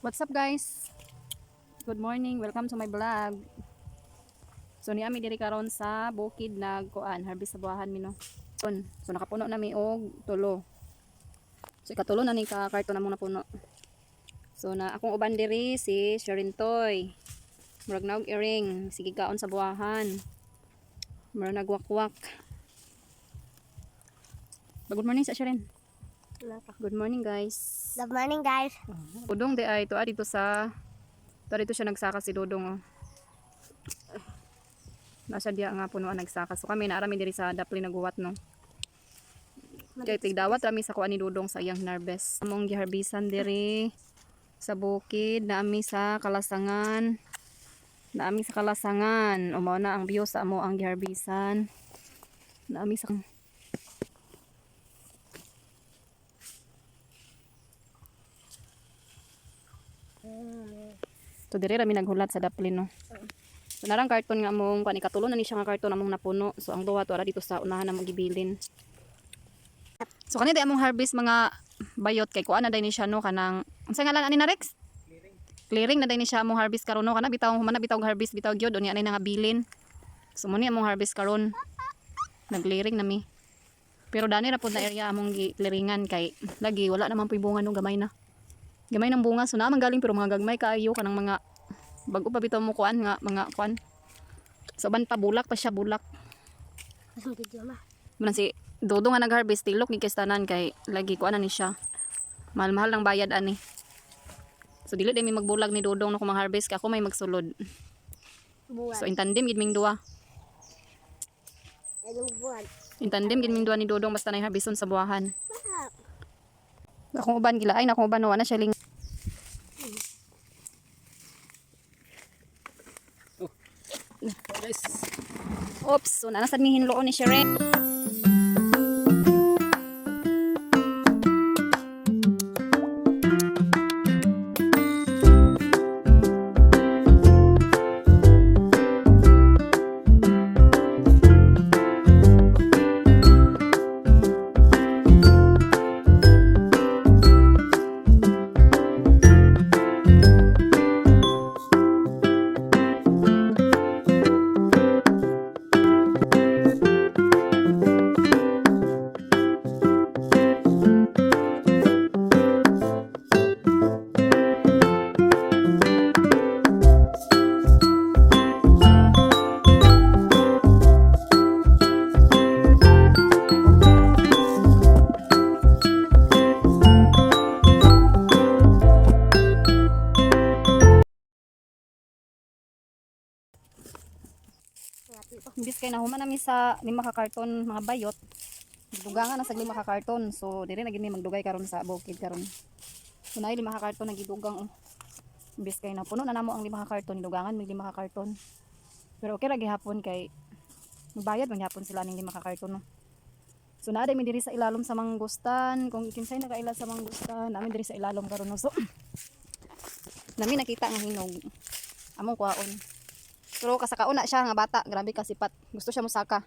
What's up, guys? Good morning. Welcome to my vlog. So niami diri karon sa bukid nagkuan, harvest sa buwahan mi, no. So nakapuno na mi og tulo. So ikatulo na ni ka karton among napuno. So na akong uban diri si Sharin Toy. Murag naog iring, sige kaon sa buwahan. Murag nagwakwak. Good morning sa Sharin. Good morning, guys. Good morning, guys. Dudong di ay to dito sa to dito siya nagsaka si Dudong, oh. Nasa diya nga punuan nagsaka. So kami naarami diri sa dapli naguwat, no. Kay tigdawat rami sa kuan ni Dudong sa iyang harvest. Among giharbisan diri sa bukid, naami sa kalasangan. Naami sa kalasangan. Mao na ang view sa amo ang giharbisan. Naami sa. So diri ra mi naghulat sa dapli, no. So narang karton nga among kuan, ikatulo na ni siya nga karton among napuno. So ang duha to ara dito sa unahan among gibilin. So kani day among harvest mga bayot kay kuan na day ni siya, no, kanang unsa ngalan ani na, Rex? Clearing na day ni siya among harvest karon, no, kana bitaw human na bitaw og harvest bitaw gyud unya ani nga bilin. So mo ni among harvest karon. Nag-clearing na mi. Pero dani ra pud na area among gi-clearingan kay lagi wala naman puy bunga, no, gamay na. Gamay ng bunga, so naa man galing pero mga gagmay kaayo, kanang mga bago pa bitaw mo kuan nga mga kuan. So ban pa bulak pa siya, bulak. Ang video ma. Muna si Dodo nga nag-harvest, tilok ni kestanan kay lagi kuan na ni siya. Mahal-mahal ng bayad ani. So dili day mi magbulag ni Dodong no kung mag-harvest ka, ako may magsulod. Buwan. So in tandem gid ming duwa. Anong buwan? In tandem gid ming duwa ni Dodong basta nay harveston sa buwahan. Ah, Akong uban gilaay na akong uban, wa na siya ling. Guys, Oops, so naa sad mi hinloon ni Shereen. Imbis kay nahuman nami sa 5 ka karton mga bayot, dugangan na sa 5 ka karton. So dire na gid mi magdugay karon sa bukid karon. So naay 5 ka karton nagidugang, oh. Imbis kay napuno na namo ang 5 ka karton, dugangan mig 5 ka karton. Pero okay ra gihapon kay magbayad man gihapon sila ning 5 ka karton, no. So naa mi diri sa ilalom sa mangustan, kung kinsay nakaila sa mangustan, nami diri sa ilalom karon, no. So nami nakita nga hinog. Among kuhaon. Pero kasakaon na siya nga bata, grabe kasipat. Gusto siya musaka.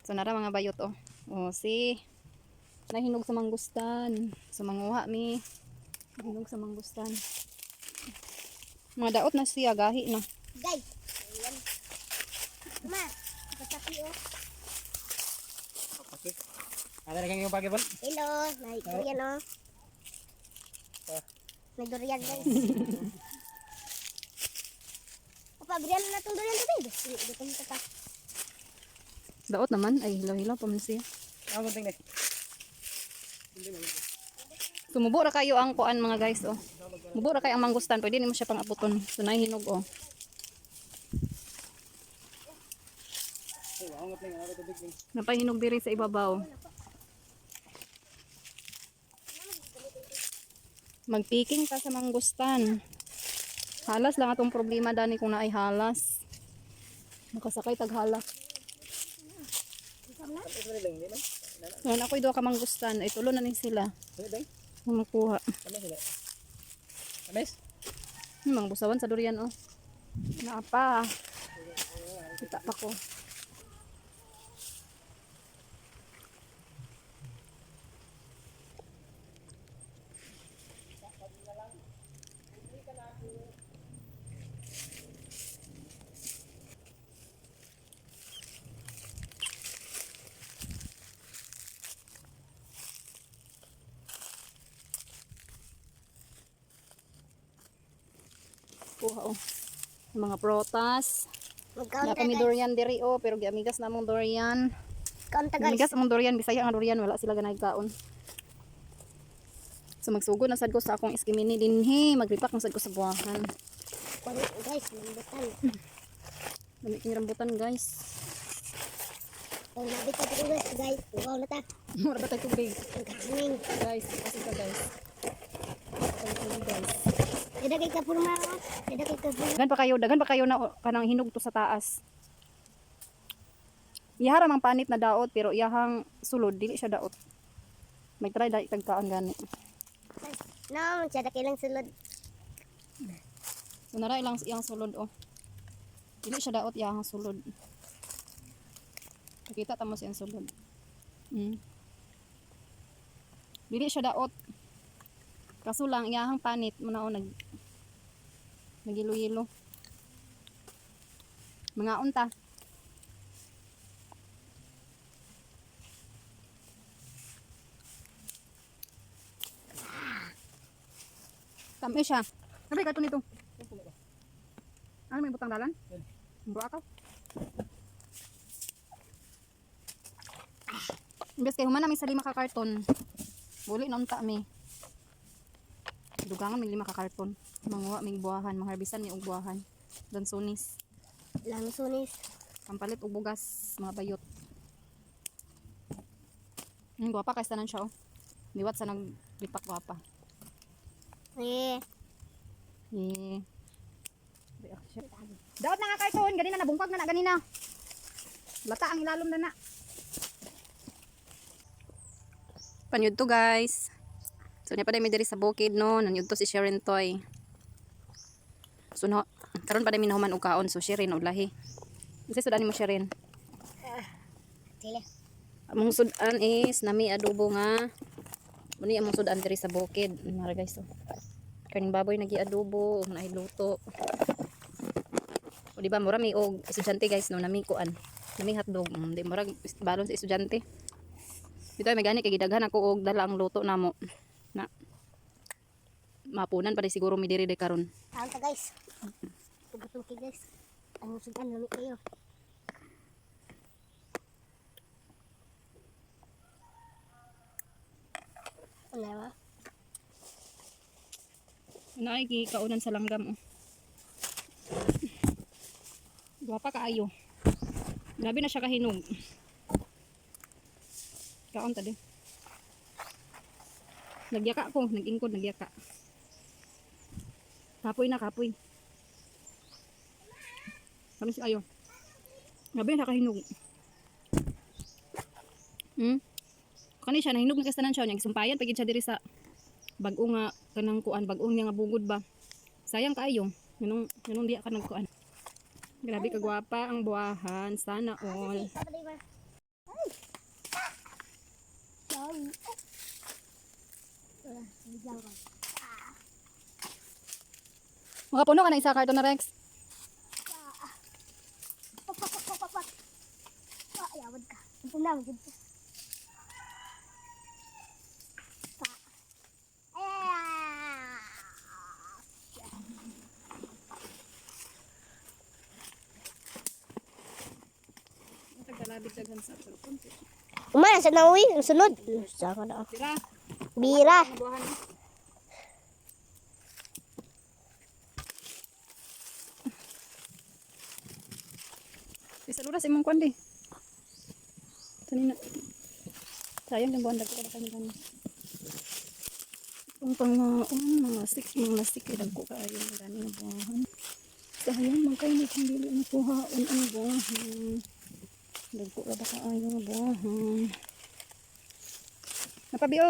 So nara mga bayot, oh. Oh, si nahinog sa mangustan. So manguha mi. Hinog sa mangustan. Mga daot na siya, gahi na. Guys. Ayan. Ma, pasaki oh. Okay. Ano na kang pagibon? Hello, may durian oh. May durian, guys. Opa, berian na itong durian to, babe. Dito mo pa. Daot naman ay hilaw-hilaw pa man siya. Ang gunting ni. So mubo ra kayo ang kuan, mga guys, oh. Mubo ra kayo ang mangustan, pwede nimo siya pangaputon. So nahinog, oh. Ay, wow, ang gunting ano tubig ning. Napahinog diri sa ibabaw. Magpiking pa sa mangustan. Halas lang atong problema dani kung naay halas. Makasakay tag halas. Ngayon ako'y duha ka mangustan. Ay tulo na ni sila. Ano ding? Ang makuha. Ano sila? Ames? Mga busawan sa durian, oh. Naa pa. Kita pa ko. Kuha oh. Yung mga prutas. Magkaon Na ta kami guys. durian diri oh, pero giamigas na among durian. Kaon ta guys. Giamigas among durian, Bisaya nga durian, wala sila ganay kaon. So magsugod na sad ko sa akong iskimini dinhi, magripak na sad ko sa buwahan. Kuan guys, lambutan. Dami king rambutan, guys. Kung nabit ta dito guys, guys, uwaw na ta. Mura ba tayo tubig? Ang kahaning. Guys, kasi ka guys. Tayo tubig, guys. Dada kay kapurma. Dada kay kapurma. Daghan pa kayo na kanang hinog to sa taas. Iyahara mang panit na daot pero iyahang sulod dili siya daot. May try dai tagkaan gani. No, siya kay lang sulod. So nara ilang iyang sulod oh. Dili siya daot iyahang sulod. Pakita ta mo sa iyang sulod. Dili siya daot. Kaso lang iyahang panit mo na oh, nagilo-yilo. Mga unta. Tamis siya. Sabi ka nito. Ano may butang dalan? Bro ako. Imbes kay human nami sa 5 ka karton. Buli na unta mi. Dugangan mig 5 ka karton. Manguha mig buwahan, mangharbisan mi og buwahan. Dansunis. Langsunis. Pampalit og bugas, mga bayot. Gwapa kay tanan siya oh. Liwat sa naglipak gwapa. Eh, Yeah. Daot na nga karton, ganina nabungkag na na ganina. Lata ang ilalom na na. Panyud to guys. So niya pa mi diri sa bukid no, nanyud to si Sharon Toy. So no, karon pa mi nahuman og kaon so Sharon og lahi. Unsa sudan nimo Sharon? sila. Among sudan is nami adobo nga. Muni among sudan diri sa bukid. Mara guys oh. Kaning baboy nagi adobo ug naay luto. O di ba mura mi og estudyante guys no nami kuan. Nami hotdog. Di murag balon sa estudyante. Dito ay may gani kay gidaghan ako og dala ang luto namo. Na mapunan pa di siguro mi diri de karon. Kaon ta guys. Gutom kay guys. Ang sudan lami kayo. Ano ba? Naay gi kaunan sa langgam oh. Gwapa kaayo. Grabe na siya kahinog. Kaon ta di. Nagyaka ko, nag-ingkod nagyaka. Kapoy na kapoy. Kami si ayo. Grabe na kahinog. Kani siya nahinog na kastanan siya nya sumpayan pagid siya diri sa bag-o nga kanang kuan bag-o niya nga bugod ba. Sayang kaayo. Nganong nganong diya ka nagkuan. Grabe ka gwapa ang buwahan. Sana all. Ay! Ay! Wala, biglang ko. Makapuno ka na isa karton na Rex. Pak, pak, pak, pak, pak, pak. Ah, ayawad ka. Ito na, magid ka. Pa. Ay, ay, ay. Tagkalabit daghan sa konti. Umana sa nauwi, ang sunod. Saka na ako. Tira. Bira. Ang buwahan. Bisa luras imong kuan di. Tanina. Sayang yung buwan dagko ka kami. Ang pangaon, mga sik, mga sik, kay dagko kaayo ng gani nga buwahan. Sayang man kayo ni kung dili nakuhaon ang buwahan. Dagko ra ba kaayo nga buwahan. Napabio.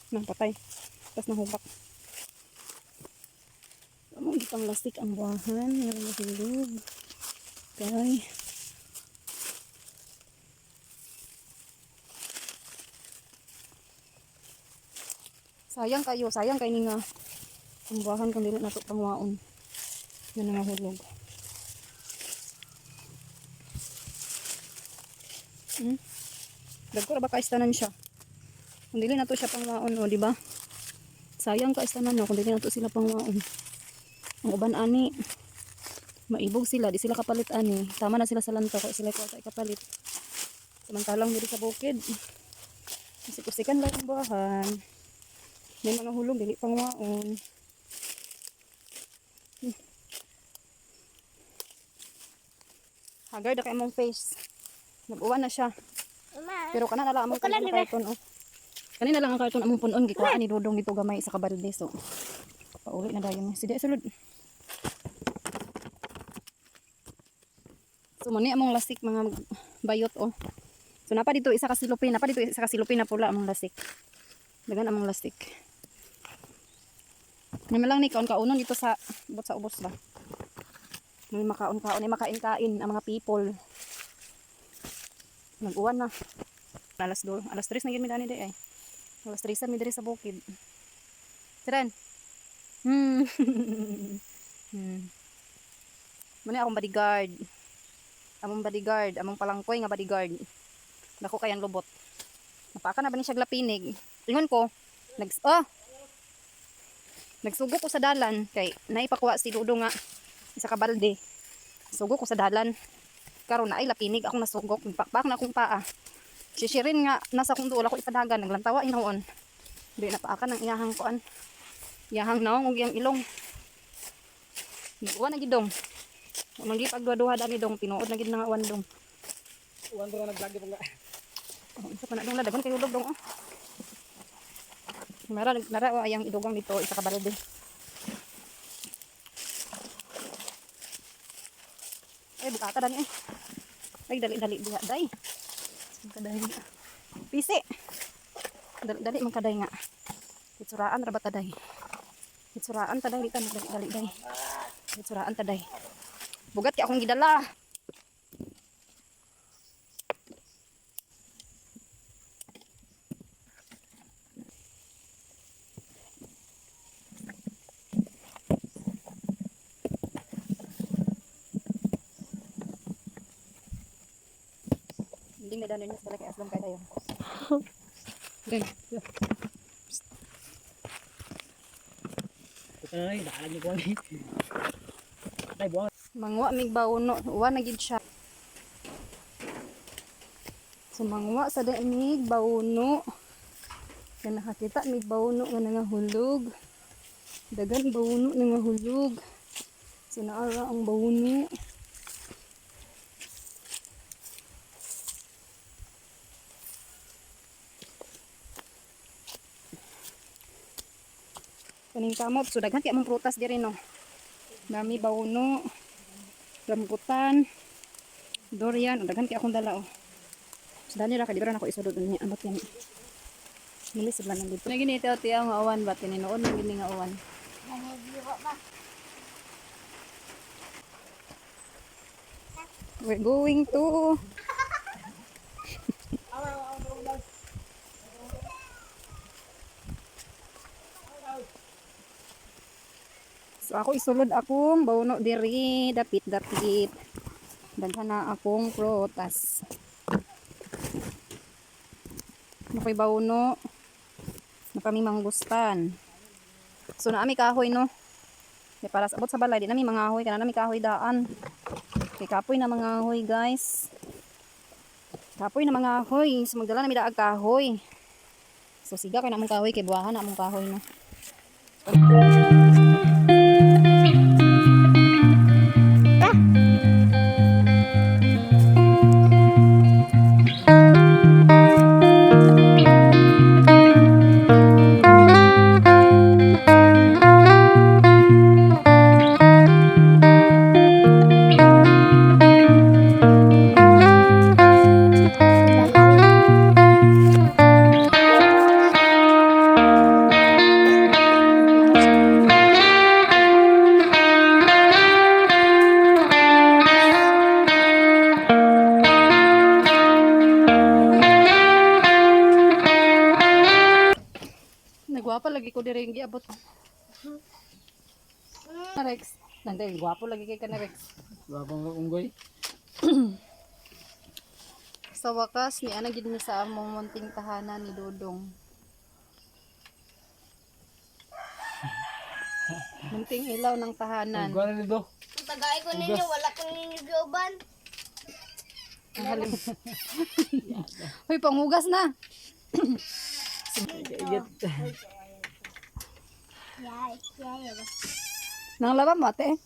Nang patay. Tapos nahubak. Among gipang lastik ang buwahan. Meron mahulog. Kay. Sayang kayo. Sayang kay ni nga. Ang buwahan kung dili nato pangwaon. Yan ang mahulog. Dagko ra ba kaistanan siya? Kung dili na to siya pangwaon, o, di ba? Sayang ka tanan no kung dili nato sila pangwaon. Ang uban ani maibog sila, di sila kapalit ani. Tama na sila sa lantaw kay sila kuha sa ikapalit. Samantalang diri sa bukid, usik-usikan lang ang buwahan. May mga hulog dili pangwaon. Haggard na kay mong face. Nag-uwan na siya. Ma. Pero kana na lang among Bukalan, punon di ba? karton oh. Kanina lang ang karton among punon gikuhaan ni Dodong dito gamay sa kabalde so. Pauli na dayon. Sige sulod. So mo ni among lasik mga bayot oh. So napa dito isa ka silupin, napa dito isa ka silupin na pula among lasik. Dagan among lasik. May lang ni kaon-kaonon dito sa bot sa ubos ba. May makaon-kaon, may makain-kain ang mga people. Nag-uwan na. Alas 2, alas 3 na gyud mi dani day ay. Alas 3 mi diri sa bukid. Tren. Muna akong bodyguard. Among bodyguard, among palangkoy nga bodyguard. Dako kayang lubot. Napaka na ba ni siya glapinig? Ingon ko, nag oh. Nagsugo ko sa dalan kay naipakuha si Dudo nga isa ka balde. Sugo ko sa dalan. Karon na ay lapinig akong nasugok, pakpak na akong paa. Si Shirin nga nasa akong duol ako ipadagan naglantawa inoon. Di na paaka ng iyahang kuan. Iyahang naong ug iyang ilong. Uwan na gid dong. Wa man gid pagduha-duha dani dong, tinuod na gid na nga uwan dong. Uwan ko na nag-vlog pa nga. Oh, isa pa na dong ladagan kayo dong oh. Nara nara oh, ayang idugang dito isa ka balde. Ay bukata dani eh. Ay dali dali diha day. Saan ka day? Pisi. Dali dali man kaday nga. Itsuraan ra ba taday? Itsuraan taday di ta dali dali day. Itsuraan taday. Bugat kay akong gidala. Hindi na danon niya sa kay Aslam kay tayo. Dali. Ito na rin, baka lagi ko ni. Ay, buwan. Mangwa mig bauno, uwa na gid siya. So mangwa sa mig bauno. Kaya nakakita mig bauno nga nangahulog. Dagan bauno nangahulog. So naara ang bauno. Kaning kamot, so daghan kay among prutas diri no. Nami bauno, rambutan, durian, ang daghan kay akong dala oh. So dani ra kay di ra nako isulod unya amot yan. Nili sila nang dito. Lagi ni tiyo nga uwan ba tinuod na gini nga uwan. Nangibiro ba? We're going to So ako isulod akong bauno diri dapit dapit. Daghan na akong prutas. Ano ko'y bauno? Na kami mangustan. So naami kahoy no. Kay para sa abot sa balay di nami mga ahoy kana nami kahoy daan. Kay kapoy na mga ahoy guys. Kapoy na mga ahoy. So magdala na mi daag kahoy. So siga kay namong kahoy kay buwahan na among kahoy no. Nagwapa lagi ko diri giabot. Rex, nanday gwapo lagi kay kana Rex. Bagong unggoy. Sa wakas ni ana gid mi sa among munting tahanan ni Dodong. Munting ilaw ng tahanan. Kuha na nito. Tagay ko ninyo, wala ko ninyo giuban. Ang halim. Uy, panghugas na. Yay, yay. Nang laban mo, ate.